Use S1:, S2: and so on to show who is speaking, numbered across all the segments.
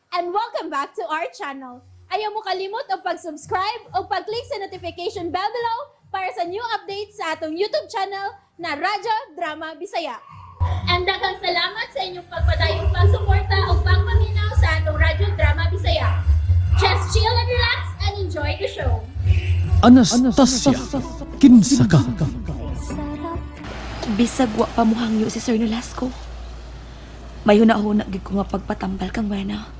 S1: And welcome back to our channel. Ayaw mo kalimot og pag-subscribe o pag-click sa notification bell below para sa new updates sa atong YouTube channel na Radyo Drama Bisaya. And daghang salamat sa inyong pagpadayong pagsuporta o pagpaminaw sa atong Radyo Drama Bisaya. Just chill and relax and enjoy the show.
S2: Anastasia, kinsa ka?
S3: Bisag wa pa muhangyo si Sir Nolasco. May huna-huna gid ko nga pagpatambal kang Wena.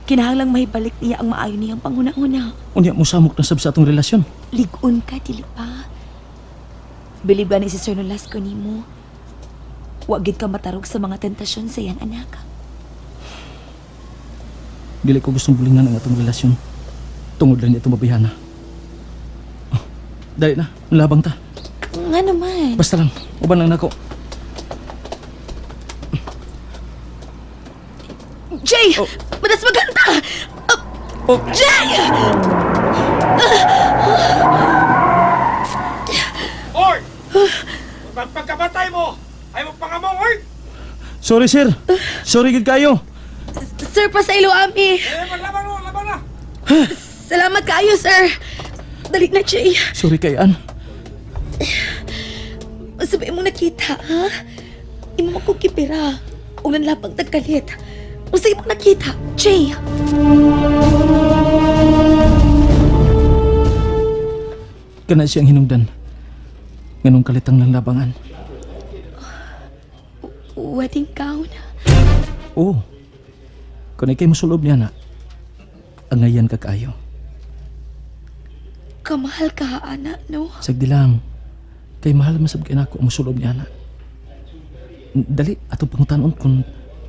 S3: Kinahanglang mahibalik niya ang maayo niyang panghuna-huna.
S2: Unya mo samok na sab sa atong relasyon.
S3: Ligon ka, dili pa. Bilib gani si Sir Nolasco nimo. Wa gid ka matarog sa mga tentasyon sa iyang anak.
S2: Dili ko gustong bulingan ang atong relasyon. Tungod lang niya itong babayhana. Oh, dali na, labang ta.
S3: Nga naman.
S2: Basta lang, uban lang nako.
S3: Jay!
S2: Oh.
S3: Madas maganda!
S2: Oh.
S3: Jay!
S4: Oy! Pagkamatay mo, ay mo pangamong, oy!
S2: Sorry sir. Sorry gid kayo.
S3: Sir, pasaylo ami.
S4: Eh, maglaban mo, laban na!
S3: Salamat kaayo, sir. Dali na, Jay.
S2: Sorry kay An.
S3: Sabi mo nakita, ha? Imo mo kong kipira. O nanlapang tagkalit. Unsa imong nakita, Jay?
S2: Kana siyang hinungdan. Nganong kalitang lang labangan.
S3: Wedding gown?
S2: Oo. Kung ikay musulob niya na, angayan ka kaayo.
S3: Kamahal ka, ana, no?
S2: Sagdi lang. Kay mahal masab kay nako ang musulob niya na. Dali, atong pangutanon kung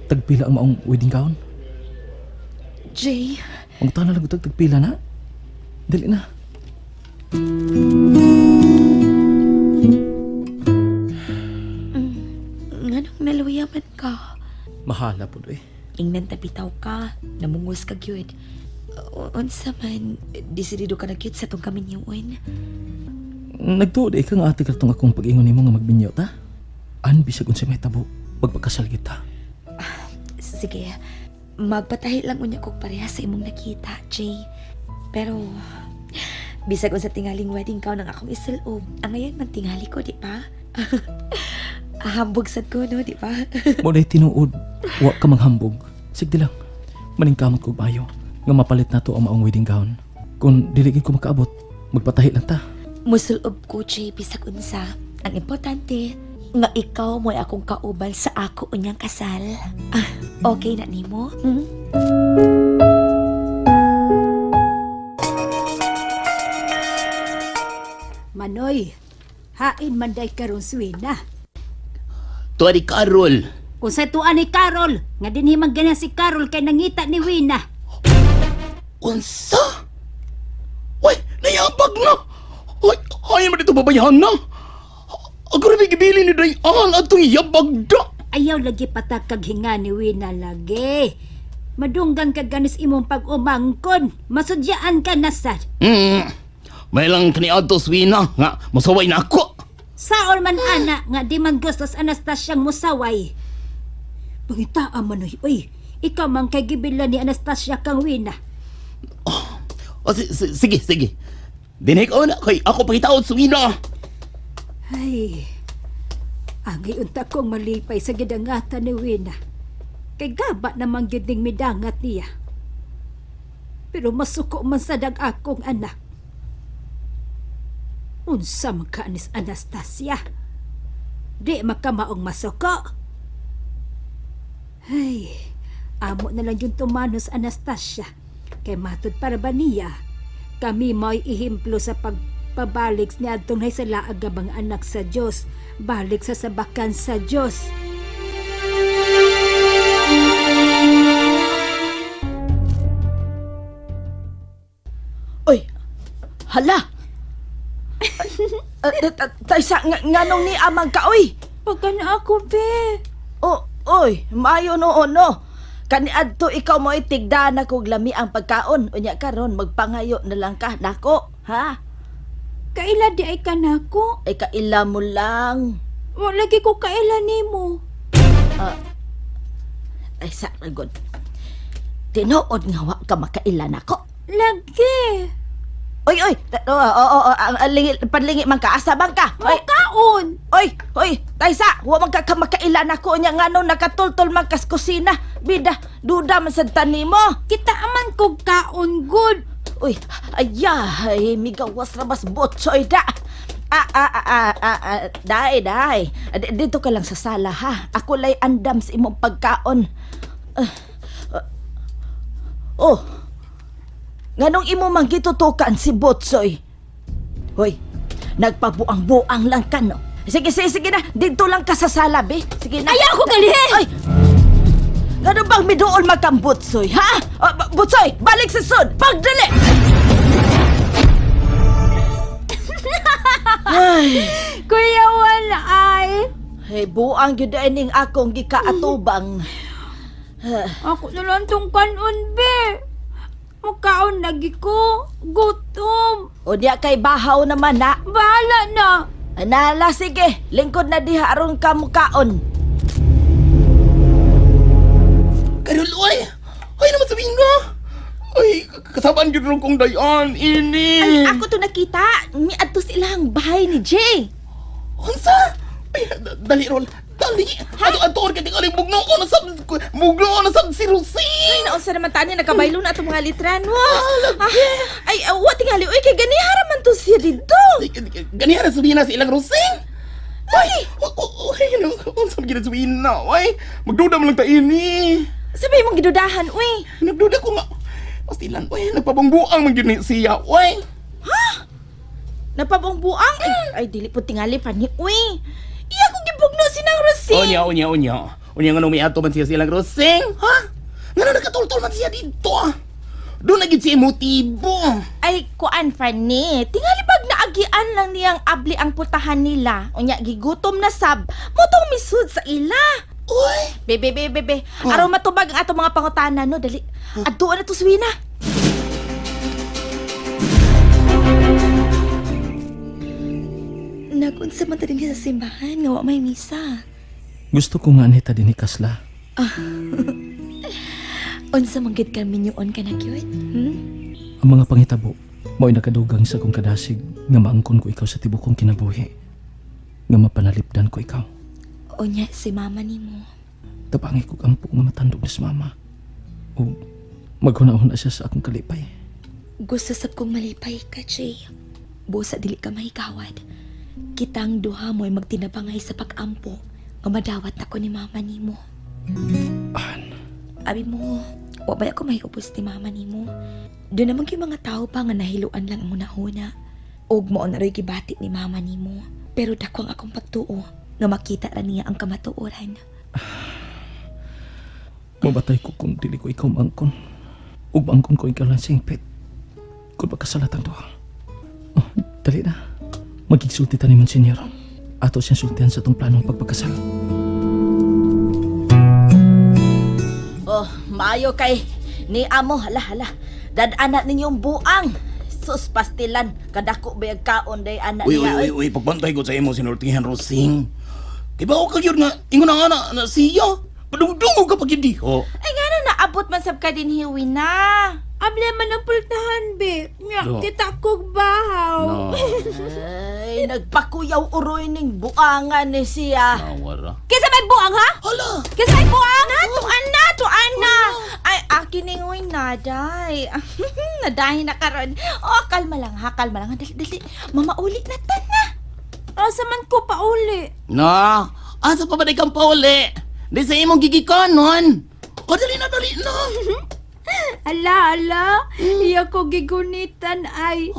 S2: tagpila ang maong wedding gown.
S3: Jay,
S2: Pangutana lang tag tagpila na. Dali na.
S3: nganong naluyaman ka?
S2: Mahala po eh.
S3: Ingnan tapitaw ka, namungos ka gyud. Unsa man, desidido ka na gyud sa tong kaminyoon.
S2: Nagtuod eh ka nga ate katong akong pag-ingon nimo nga magbinyo ta. An bisag unsa may tabo, magpakasal kita.
S3: Sige, magpatahi lang unya kog pareha sa imong nakita, Jay. Pero, bisag unsa tingaling wedding gown ang akong isulob, ang ngayon man tingali ko, di ba? Hambog sad ko, no, di ba?
S2: Mo day tinuod, wa ka manghambog. Sige lang. Maningkamot kog maayo nga mapalit nato ang maong wedding gown. Kung dili gid ko makaabot, magpatahi lang ta.
S3: Musulob ko, Jay, bisag unsa. Ang importante, nga ikaw mo'y akong kauban sa ako unyang kasal. Ah, okay na nimo? Hmm?
S5: Manoy, hain man day karon suwina.
S6: Tuwa ni Carol.
S5: Kung sa tuan ni Carol, nga dinhi man ganyan si Carol kay nangita ni Wina.
S6: Unsa? Uy, nayabag na! Uy, ayaw mo dito babayahan na! Ako rin gibili ni Dayan atong yabag da!
S5: Ayaw lagi patakag hinga ni Wina lagi. Madunggan ka ganis imong pag-umangkon. Masudyaan ka na sad.
S6: May lang kaniadto Wina nga masaway na ako.
S5: Saon man ana nga di man gusto sa Anastasyang musaway. Pangitaa manoy, oy. Ikaw man kay gibila ni Anastasia kang Wina.
S6: O, sige, sige. Dinhi ko na kay ako pangitaon sa Wina.
S5: Ay, angay unta kong malipay sa gidangatan ni Wina. Kay gaba namang gyud ning midangat niya. Pero masuko man sad ang akong anak. Unsa man ka nis Anastasia? Di makamaong masuko. Ay, amo na lang yung tumanos Anastasia. Kay matud para ba niya? Kami mo'y ihimplo sa pagpabalik niya atong sa laag nga mga anak sa Dios, balik sa sabakan sa Dios.
S7: Oy, hala! Taysa, nganong ni amang ka, oy!
S1: Pagka na ako, be.
S7: O, oy, maayo no, no. Kaniadto ikaw mo itigda na kog lami ang pagkaon. Unya karon magpangayo na lang ka nako, ha?
S5: Kaila di ay kanako.
S7: Ay kaila mo lang.
S5: Wa lagi ko kaila nimo.
S7: Ay sa ragod. Tinuod nga wa ka makaila nako.
S5: Lagi.
S7: Oy, oy, oo, oo, oo, panlingi man ka, asa man ka? Oy,
S5: Kaon.
S7: oy, oy, Taysa, wa man ka ka makaila nako nya ngano nakatultol man kas kusina. Bida, duda man sad tanimo.
S5: Kita man kog kaon good.
S7: Uy, ayahay, migawas rabas botsoy da. Ah, ah, ah, ah, ah, ah, daay, daay. Dito ka lang sa sala, ha? Ako lay andam sa imong pagkaon. Ah, ah. Oh, nganong imo man gitutukan si Botsoy? Hoy, nagpabuang-buang lang ka, no? Sige, sige, sige na. Dito lang ka sa sala, be. Sige na.
S1: Ayaw ko galihin!
S7: Ay! Gano bang miduol magkang Butsoy, ha? Oh, Butsoy, balik sa sud! Pagdali! Ay,
S5: Kuya Juan ay.
S7: hey, buang gyud ay ning akong gikaatubang.
S5: Ako na lang tong kanon be. Mukaon lagi ko. Gutom.
S7: O diya kay bahaw naman na.
S5: Bahala na.
S7: Nala, sige, lingkod na diha aron ka mukaon.
S6: Karol, oy! Ay naman sabihin na! Ay, kasabaan yun rin kong dayan, ini!
S3: Ay, ako to nakita. Miadto sila ang bahay ni Jay.
S6: Unsa? Ay, dali, Rol. Dali! Ato, ato, or kating aling bugno ko na sab... Bugno ko na sab si Rosing!
S3: Ay, naunsa naman tani nakabaylo na atong mga litrano. Ah, ay, wa tingali oy kay ganihara man to siya didto.
S6: Ay, ganihan na sabihin na sa ilang Rosing! Ay! Ay, ano? Unsa man sabihin na? Ay, magduda man lang ta ini!
S3: Sabay mong gidudahan uy.
S6: Nagduda ko nga. Pastilan, oy, nagpabangbuang man gyud ni siya, oy.
S3: Napabongbuang ay, ay dili po tingali fani uy. Iya ko gibugno sinang Rosing.
S6: Unya, unya, unya. Unya nga nung miadto man siya silang Rosing, ha? Nga nakatultol man siya dito, ah. Doon na gyud siya motibo.
S3: Ay, kuan Fanny, tingali bag naagian lang niyang abli ang putahan nila. Unya gigutom na sab, motong misud sa ila.
S6: Uy!
S3: Bebe, bebe, bebe. Araw matubag ang atong mga pangutana no, dali. Adtuon na to suwina. Nagunsa man ta din sa simbahan nga wa may misa.
S2: Gusto ko nga anhita din ni Kasla.
S3: Unsa man gid ka minyoon ka na gyud? Hmm?
S2: Ang mga panghitabo, mao'y nakadugang sa akong kadasig nga maangkon ko ikaw sa tibok kong kinabuhi. Nga mapanalipdan ko ikaw.
S3: Unya si mama nimo.
S2: Tabangi ko kampo nga matandog na si mama. O maghuna-huna siya sa akong kalipay.
S3: Gusto sab kong malipay ka, Jay. Busa dili ka mahikawad. Kitang duha mo'y magtinabangay sa pag-ampo nga madawat ako ni mama nimo.
S2: An,
S3: Abi mo, wa ba ako mahiubos ni mama nimo? Doon naman yung mga tao pa nga nahiluan lang ang hunahuna. Og mao na ro'y gibati ni mama nimo. Pero dako ang akong pagtuo nga makita ra niya ang kamatuoran.
S2: mabatay ko kung dili ko ikaw maangkon. Ug maangkon ko ikaw lang singpit. Kung pagkasalat ang duha. Oh, dali na. Magigsulti ta ni Monsignor. Ato siyang sultihan sa itong planong pagpagkasal.
S7: Oh, maayo kay ni amo, hala, hala. Dad-ana ninyong buang. Sus, pastilan, kadako bayag kaon day ana
S6: Uy, uy,
S7: niya.
S6: uy, uy, pagbantay ko sa imo sinultihan Rosing. Di ba ako kagyod nga, ingon na nga na, na siya. Padungdungog ka pag yun ho.
S3: Ay nga na naabot man sab ka din hiwi na.
S5: Able man ang pultahan be. Nya
S6: Do.
S5: kita kog bahaw.
S6: No,
S7: Ay, nagpakuyaw uroy ning buangan ni siya.
S6: nawara.
S1: Kinsa may buang ha?
S6: Hala!
S1: Kinsa may buang?
S3: Na, tuan na, tuan na. Ay, akin ning uy, naday. Nadahin na karon. Oh, kalma lang ha, kalma lang. Dali, dali. Mamauli na ta na.
S5: Asa man ko pauli.
S6: No, asa pa ba di kang pauli? Di sa imong gigikonon. O, dali na, dali na.
S5: Ala, ala. Iya ko gigunitan ay.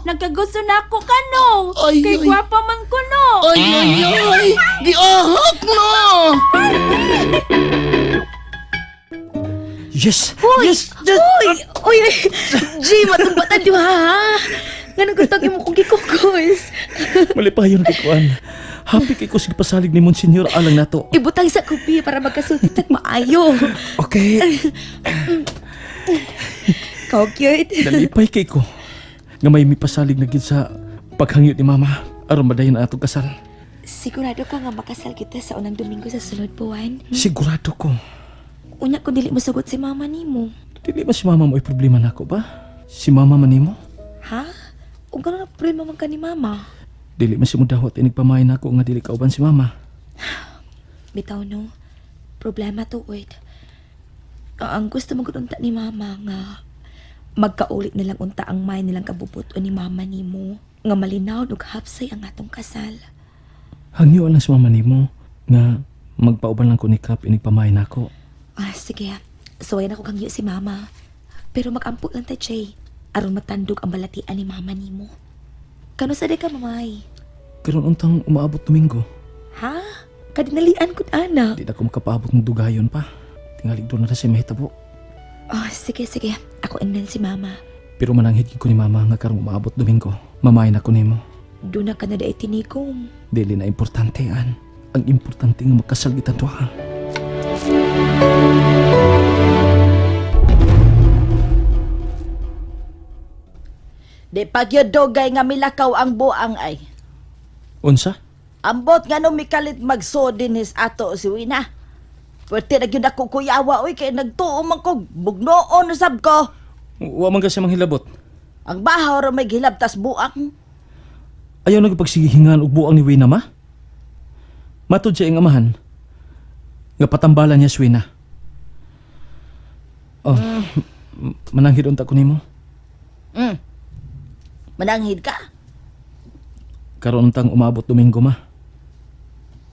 S5: Nagkagusto na ako kano.
S6: Ay,
S5: Kay
S6: ay.
S5: gwapa man ko no.
S6: Ay, ay, ay! Giahak na!
S2: Yes!
S3: Uy!
S2: Yes! Yes!
S3: Uy! Uy! Uy! G, matumbatan duha ha? Nga nagutag imo kong gikukos.
S2: Malipayon kay Kuan. Happy kay ko sige pasalig ni Monsignor alang nato.
S3: Ibutang sa kupi para magkasulti tag maayo.
S2: Okay.
S3: Kau cute.
S2: Nalipay kay ko. Nga may mipasalig na gid sa paghangyo ni mama aron madayon ang atong kasal.
S3: Sigurado ka nga makasal kita sa unang Domingo sa sunod buwan.
S2: Sigurado ko.
S3: Unya ko dili mosugot si mama nimo.
S2: Dili ba si mama mo ay problema nako ba? Si mama man nimo?
S3: Ha? Ug ngano na problema man ka ni mama?
S2: Dili man si mo dawat inig pamay nako nga dili kauban si mama.
S3: Bitaw no, problema tuod. Ang gusto mo unta ni mama nga magkaulit na lang unta ang may nilang kabubuto ni mama nimo nga malinaw ug hapsay ang atong kasal.
S2: Hangyo lang si mama nimo nga magpauban lang ko ni Kap inig pamay nako.
S3: Ah, sige. Suwayan ako kang si mama. Pero magampo lang ta, Jay. Aron matandog ang balatian ni mama nimo. Kano sa di ka, mamay?
S2: Karon untang umaabot Domingo.
S3: Ha? Kadinalian ko ana.
S2: Di na ko makapaabot ng dugayon pa. Tingalig doon na siya mahitabo.
S3: Oh, sige, sige. Ako ingnan si mama.
S2: Pero mananghid gyud ko ni mama nga karong umaabot Domingo. Mamay na ko nimo.
S3: Doon na ka na daay tinigom.
S2: Dili na importante an. Ang importante nga magkasal kita duha.
S7: Di pagyud dugay nga milakaw ang buang ay.
S2: Unsa?
S7: Ambot nga no mikalit magso din his ato si Wina. Pwerte na gyud ako kuyawa oy kay nagtuo man ko bugnoon sab ko.
S2: Wa man kasi manghilabot.
S7: Ang bahaw ra may gilabtas buang.
S2: Ayaw nagpagsigihingan og buang ni Wina ma. Matod siya iyang amahan. Nga patambalan niya si Wina. Oh, mananghid unta ko nimo.
S7: Mananghid ka.
S2: Karon untang umabot Domingo ma.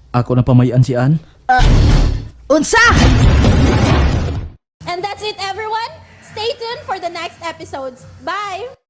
S2: Ako na pamayan si Ann.
S7: Unsa?
S1: And that's it, everyone. Stay tuned for the next episodes. Bye!